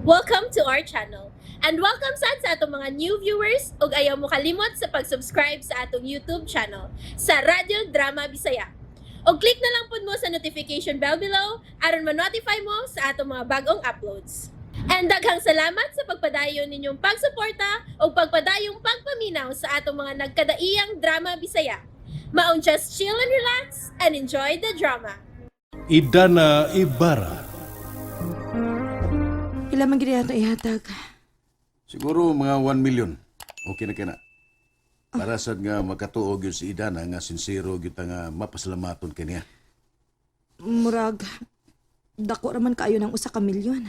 Welcome to our channel. And welcome sad sa atong mga new viewers ug ayaw mo kalimot sa pag-subscribe sa atong YouTube channel sa Radyo Drama Bisaya. Og click na lang pud mo sa notification bell below aron ma-notify mo sa atong mga bagong uploads. And daghang salamat sa pagpadayon ninyong pagsuporta ug pagpadayong pagpaminaw sa atong mga nagkadaiyang drama Bisaya. Maong just chill and relax and enjoy the drama. Idana Ibarra. Pila man gid ato ihatag? Siguro mga 1 million. Okay na kina. Para sad nga makatuo gyud si Idana nga sinsero gyud ta nga mapasalamaton kaniya. Murag dako ra man kaayo ng 1 ka milyon.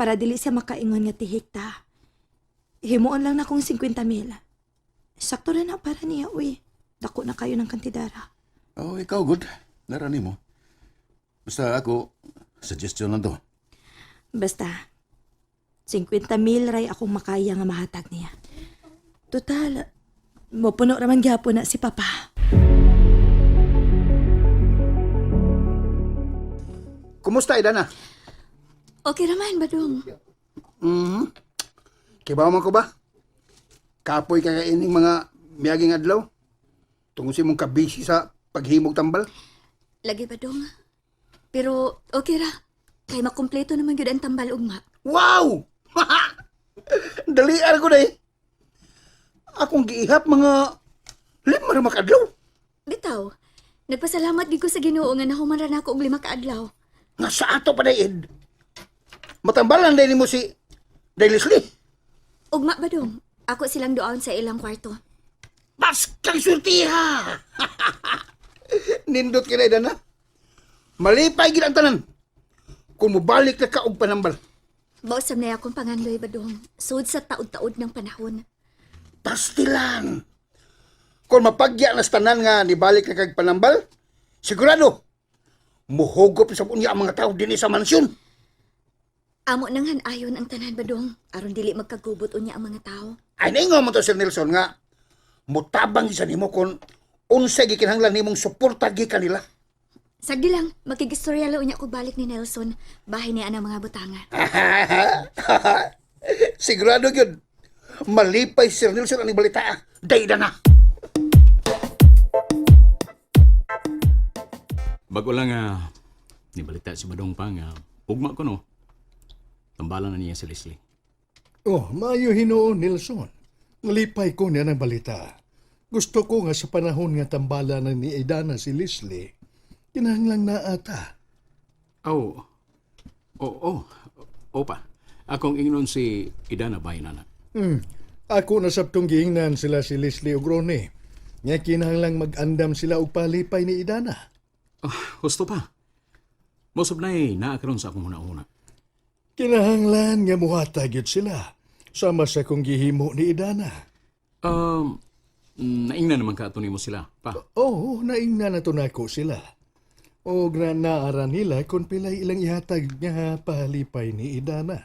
Para dili siya makaingon nga tihik ta. Himuon lang na kong 50 mil. Sakto ra na para niya, uy. Dako na kayo ng kantidara. Oh, ikaw good. Nara nimo. Basta ako suggestion lang to. Basta, 50 mil ray akong makaya nga mahatag niya. Total, mopuno raman gyapon na si Papa. Kumusta, Idana? Okay raman, Badong. Kibaw man ko ba? Kapoy ka kaining mga miyaging adlaw. Tungod sa imong kabisi sa paghimog tambal. Lagi ba dong? Pero okay ra. Kay makumpleto naman gyud ang tambal ugma. Wow! Dalian ko day. Akong giihap mga 5 ra makadlaw. Bitaw, nagpasalamat gid ko sa Ginoo nga nahuman ra nako og 5 ka adlaw. Nga sa ato pa day, Ed. Matambalan day nimo si Day Leslie. Ugma ba dong? Ako silang duaon sa ilang kwarto. Baskang surtiha! Nindot ka na, Idana. Malipay gid ang tanan. Kung mobalik na ka og panambal. Bausam na akong pangandoy ba dong? Sud sa taod-taod ng panahon. Pastilan. Kung mapagya na sa tanan nga nibalik na kag panambal, sigurado, muhugop sa unya ang mga tao dinhi sa mansyon. Amo nang hanayon ang tanan ba dong? Aron dili magkagubot unya ang mga tao. Ay naingon mo to Sir Nelson nga, mutabang isa nimo kung unsay gikinahanglan nimong suporta gikan nila. Sagdi lang, makigistorya lang unya ko balik ni Nelson. Bahay niya ang mga butanga. Sigurado gyud. Malipay Sir Nelson ang balita. Dayda na. Bago lang nibalita si Badong pa nga ugma ko no. Tambalan na niya si Leslie. Oh, maayo hinuon, Nelson. Nalipay ko niya ng balita. Gusto ko nga sa panahon nga tambala na ni Idana si Leslie, kinahanglang na ata. Oh. Oh, oh. Opa. Akong ingnon si Idana bay na. Ako na sabtong giingnan sila si Leslie ug Ronnie. Nga kinahanglang mag-andam sila og palipay ni Idana. Oh, husto pa. Mosab na eh, naa karon sa akong huna-huna. Kinahanglan nga muhatag gyud sila. Sama sa kong gihimo ni Idana. Naingnan naman ka ato nimo sila, pa. Oo, naingna na to nako sila. Og na naara nila kung pilay ilang ihatag nga palipay ni Idana.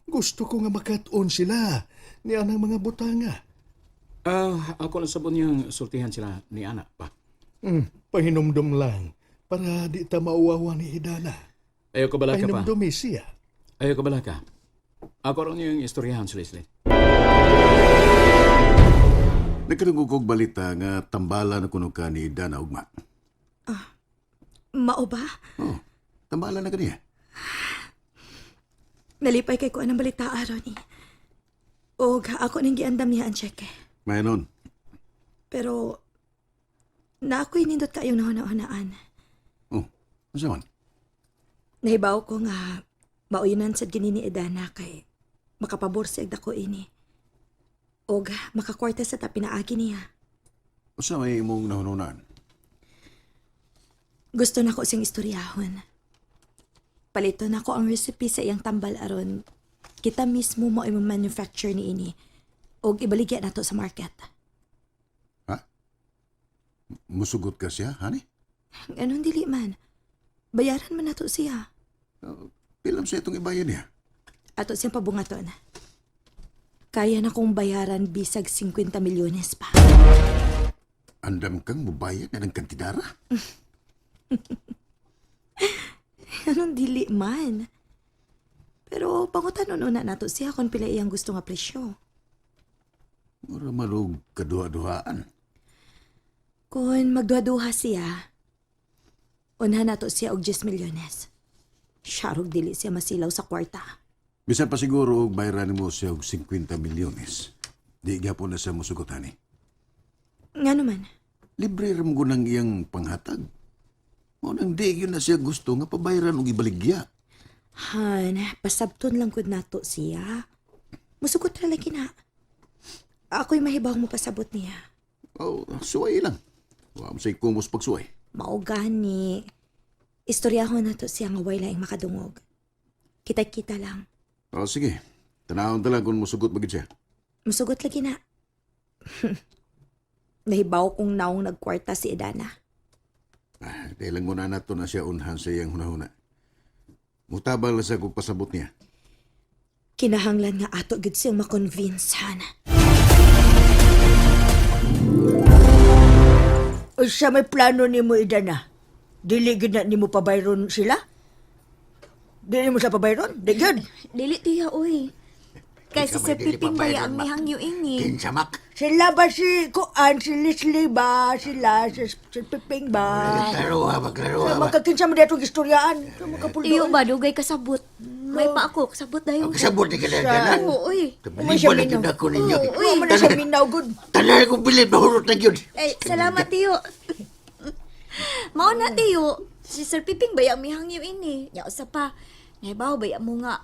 Gusto ko nga makat-on sila ni anang mga butanga. Ako lang sabon niyang sultihan sila ni Ana, pa. Pahinumdum lang para di ta mauwawa ni Idana. Ayaw ka bala ka pa. Pahinumdumi siya. Ayaw ka bala ka. Ako ron niyang istoryahan si Leslie. Nagkadungog kog balita nga tambala na kuno ka ni Idana ugma. Mao ba? Oh, tambala na kaniya. Nalipay kay ko anang balita, Ronnie. Og ako nang giandam niya ang cheque. Mayanon. Pero, na ako'y nindot kayong nahuna-hunaan. Oh, unsa man? Nahibaw ko nga mauyunan sad gini ni Edana kay makapabor siya dako ini. Og makakwarta sa tapinaagi niya. Unsa may imong nahununaan? Gusto na ko siyang istoryahon. Palito na ko ang recipe sa iyang tambal aron kita mismo mo ay manufacture ni ini og ibaligya nato sa market. Ha? Musugot ka siya, hani? Anong dili man? Bayaran man nato siya. Pilam sa itong ibayan niya. Ato siyang pabungaton. Kaya na kong bayaran bisag 50 milyones pa. Andam kang mubayad na ng kantidara? Anong dili man? Pero pangutanon una nato siya kung pila iyang gusto nga presyo. Mura man og kaduha-duhaan. Kung magduha-duha siya, unhan nato siya og 10 milyones. Sharog dili siya masilaw sa kwarta. Bisan pa siguro og bayran nimo siya og 50 milyones. Di gyapon na siya mosugot ani. Nga naman, Libre ra mo ang iyang panghatag. Mao nang di gyud na siya gusto nga pabayran og ibaligya. Han, pasabton lang gud nato siya. Musugot ra lagi na. Ako'y mahibaw mo pasabot niya. Oh, suway lang. Wa mo say kumos pagsuway. Mao gani. Istoryahon nato siya nga way laing makadungog. Kita-kita lang. Oh, sige. Tanawon ta lang kung mosugot ba gyud siya. Musugot lagi na. Nahibaw kong naong nagkwarta si Edana. Ah, dahil lang muna nato na siya unhan sa iyang hunahuna. Mutabang lang sa kung pasabot niya. Kinahanglan nga ato gud siyang makonvince, Han. Unsa may plano nimo Idana? Dili gid na nimo pabayron sila? Dili mo sa pabayron? Di gud. Dili tiya oy. Kay si Ikaw Sir may dili Piping baya pabayron, ang Mak. mihangyo ini. Kinsa, Mak? Sila ba si Kuan, si Leslie ba? Sila, si Piping ba? Klaro ha, maglaro Sa ha. ba? magkakinsa mo dito istoryaan. Sa Tiyo magkapuldoon. ba dugay kasabot. May pa ako kasabot dayon. Kasabot ni kila tanan. Oo, oy. Umay siya Tabalibo na gyud minaw. ako ninyo. Oo, Wa man na siya minaw gud. Tanan akong bilid, mahurot na gyud. Ay, salamat tiyo. Mao na tiyo. Si Sir Piping baya ang mihangyo ini. Ya usa pa. Nahibaw baya mo nga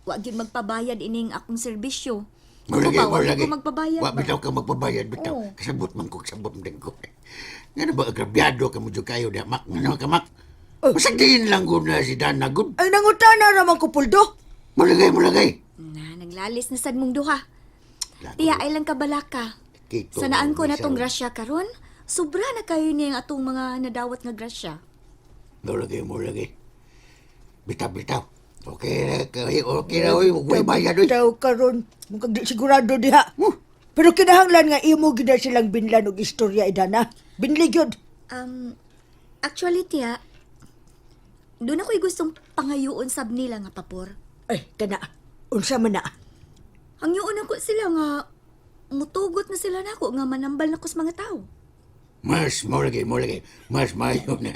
wa gyud magpabayad ining akong serbisyo. Mo lagi, Ako ba, mo wa gyud lagi. ko magpabayad Wa ba? bitaw ka magpabayad bitaw. Oo. Kasabot man ko, kasabot man din ko. Nga na ba agrabyado ka mo jud kayo diha, Mak? Nga ka, Mak? Masagdiin lang ko na si Dana gud. Ay nangutana ra man ko puldo. Mo lagay, mo lagay. Na, naglalis na sad mong duha. Tiya ay lang kabalaka. Kito, Sanaan ko na tong bisan. grasya karon. Sobra na kayo niyang atong mga nadawat nga grasya. Mo lagay, mo lagay. Bitaw, bitaw. Okay na, okay, okay na, oy. Huwag bayad, oy. Bitaw karon, mukag di sigurado diha. Pero kinahanglan nga imo gid na silang binlan og istorya Idana. Binli gyud. Actually, tiya, doon ako'y gustong pangayoon sab nila nga papor. Ay kana. Unsa man na? Hangyoon ako sila nga mutugot na sila nako nga manambal na ko sa mga tao. Mas, mo lagi, mo lagi. Mas mayo na.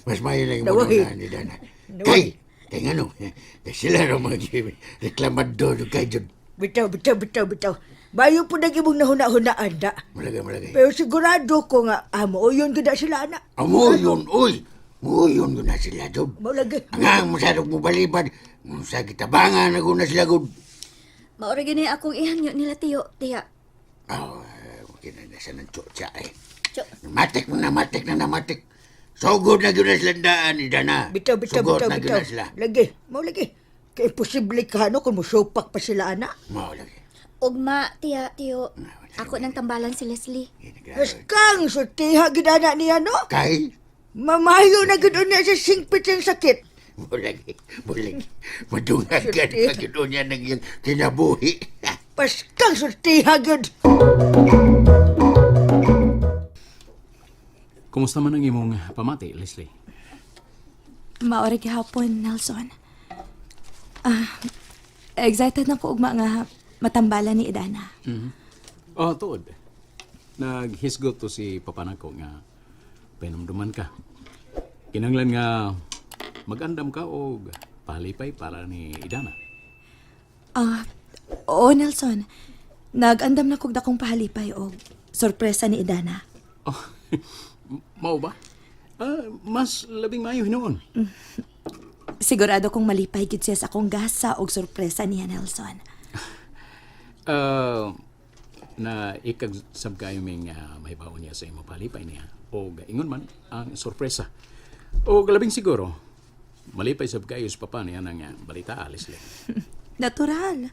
Mas mayo na yung Nawahi. muna ni Dana. Kay, kay nga no. Kay sila raw mga reklamador kay Jud. Bitaw, bitaw, bitaw, bitaw. Bayo po nag imong nahuna-hunaan da. Mo lagi, mo lagi. Pero sigurado ko nga amo yun gud na sila ana. Amo yun, oy. Mo yun yun na sila, Jud. Mao lagi. Ang masyadong mo balibad. Sa kitabangan ako na sila, Gud. Maura gani akong ihangyo nila tiyo, tiya. Oh, okay na nasa ng tsotsa eh. Tso. Namatik na, namatik na, namatik. Sugod na yun na sila daan ni Dana. Bitaw, bitaw, Sugod bitaw, na yun bitaw. na sila. Lagi, mao lagi. Kay imposible ka no kung musupak pa sila ana. Mo lagi. Ugma, tiya, tiyo. Ako nang tambalan si Leslie. Kang sultiha gid ana niya no. Kay, Mamayo na gid unya sa singpit ang sakit. mo lagi, mo lagi. Madungan ka na yun niya ng iyong kinabuhi. Paskang sultiha gud. Kumusta man ang imong pamati, Leslie? Maori gihapon, Nelson. Ah, excited na ko ugma nga matambala ni Idana. Oh, tuod. Naghisgot to si papa nako nga pinumduman ka. Kinanglan nga magandam ka og palipay para ni Idana. Ah, oo, Nelson. Nag-andam na kog dakong pahalipay og sorpresa ni Idana. Oh, mao ba? Ah, mas labing maayo hinuon. Sigurado kong malipay gid siya sa akong gasa og sorpresa niya, Nelson. Ah, na ikagsab kayo ming mahibaon niya sa imo palipay niya o ingon man ang sorpresa. O labing siguro malipay sab kayo sa papa niya nang balita, Leslie. Natural.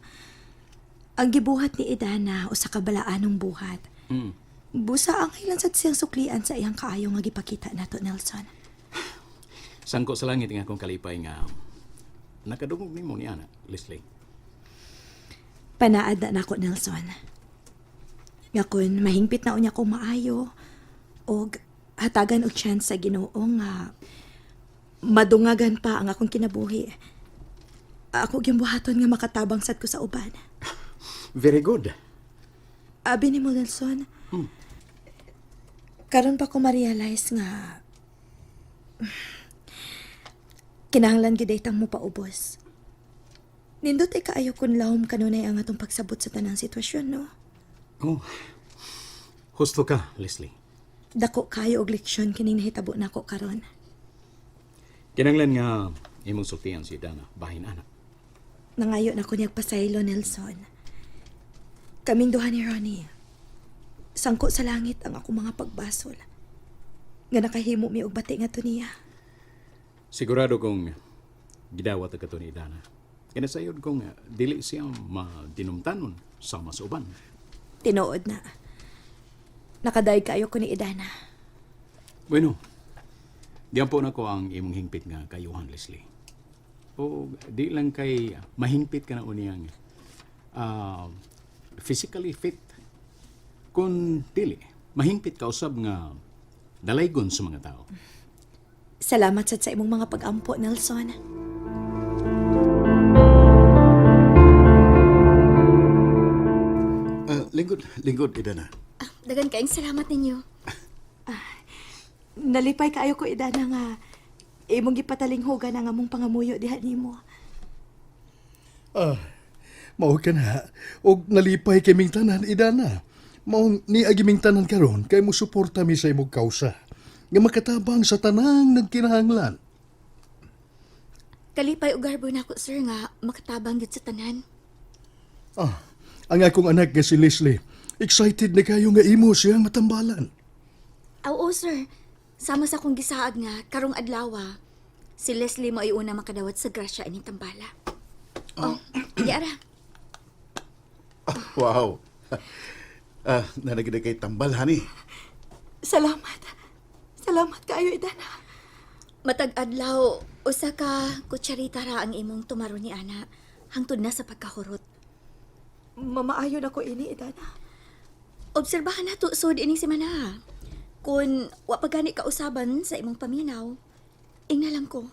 Ang gibuhat ni Idana usa ka balaanong buhat. Busa ang ilan sad siyang suklian sa iyang kaayo nga gipakita nato, Nelson. Sangko sa langit nga akong kalipay nga nakadungog nimo niya na, Leslie. Panaad na nako, Nelson. Nga kun mahingpit na unya kong maayo og hatagan og chance sa Ginoo nga madungagan pa ang akong kinabuhi. Ako gyud buhaton nga makatabang sad ko sa uban. Very good. Abi ni mo, Nelson. Karon pa ko ma-realize nga kinahanglan gyud ay mo paubos. Nindot ay kaayo kun lahom kanunay ang atong pagsabot sa tanang sitwasyon, no? Oh. Husto ka, Leslie. Dako kayo og leksyon kining nahitabo nako karon. Kinahanglan nga imong sultian si Dana bahin ana. Nangayo na ko niyag pasaylo, Nelson. Kaming duha ni Ronnie. Sangko sa langit ang akong mga pagbasol. Nga nakahimo mi og bati nga niya. Sigurado kong gidawat ka to ni Dana. Kinasayod kong dili siya madinumtanon sama sa uban. Tinuod na. Nakadayeg kaayo ko ni Idana. Bueno, diyan po na ko ang imong hingpit nga kayuhan, Leslie. O di lang kay mahingpit ka na uniyang physically fit. Kung dili, mahingpit ka usab nga dalaygon sa mga tao. Salamat sad sa imong mga pag-ampo, Nelson. Lingkod, lingkod, Idana. Ah, dagan kaayong salamat ninyo. Nalipay kaayo ko Idana nga imong gipatalinghugan ang among pangamuyo diha nimo. Ah, mao ka na. Og nalipay kaming tanan, Idana. Mao ni agiming tanan karon kay musuporta mi sa imong kausa. Nga makatabang sa tanang nagkinahanglan. Kalipay og garbo nako sir nga makatabang gyud sa tanan. Ah, ang akong anak nga si Leslie, excited na kayo nga imo siyang matambalan. Oo sir, sama sa akong gisaad nga karong adlaw si Leslie mo ay una makadawat sa grasya ining tambala. Oh, di ara. Wow. Nanagid na kay tambal, honey. Salamat. Salamat kaayo Idana. Matag adlaw, usa ka kutsarita ra ang imong tumaro ni ana hangtod na sa pagkahurot. Mamaayo na ko ini Idana. Obserbahan nato sud ining semana. Kun wa pa gani kausaban sa imong paminaw, ingna lang ko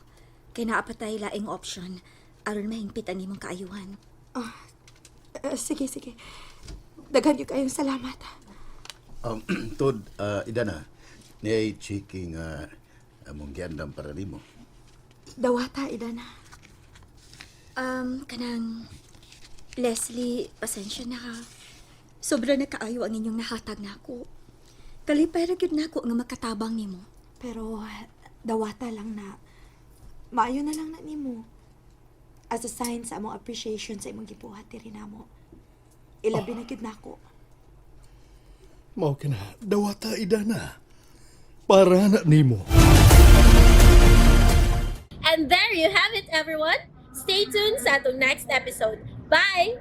kay naa pa tay laing option aron mahingpit ang imong kaayuhan. Sige, sige. Daghan gyud kayong salamat. Tod, Idana, niay chiki nga among giandam para nimo. Dawata Idana. Kanang Leslie, pasensya na ha. Sobra na kaayo ang inyong nahatag nako. Kalipay ra gyud nako nga makatabang nimo. Pero dawata lang na maayo na lang na nimo. As a sign sa among appreciation sa imong gibuhat diri namo. Ilabi na gyud nako. Mao ka na, dawata Idana. Para na nimo. And there you have it, everyone. Stay tuned sa atong next episode. Bye!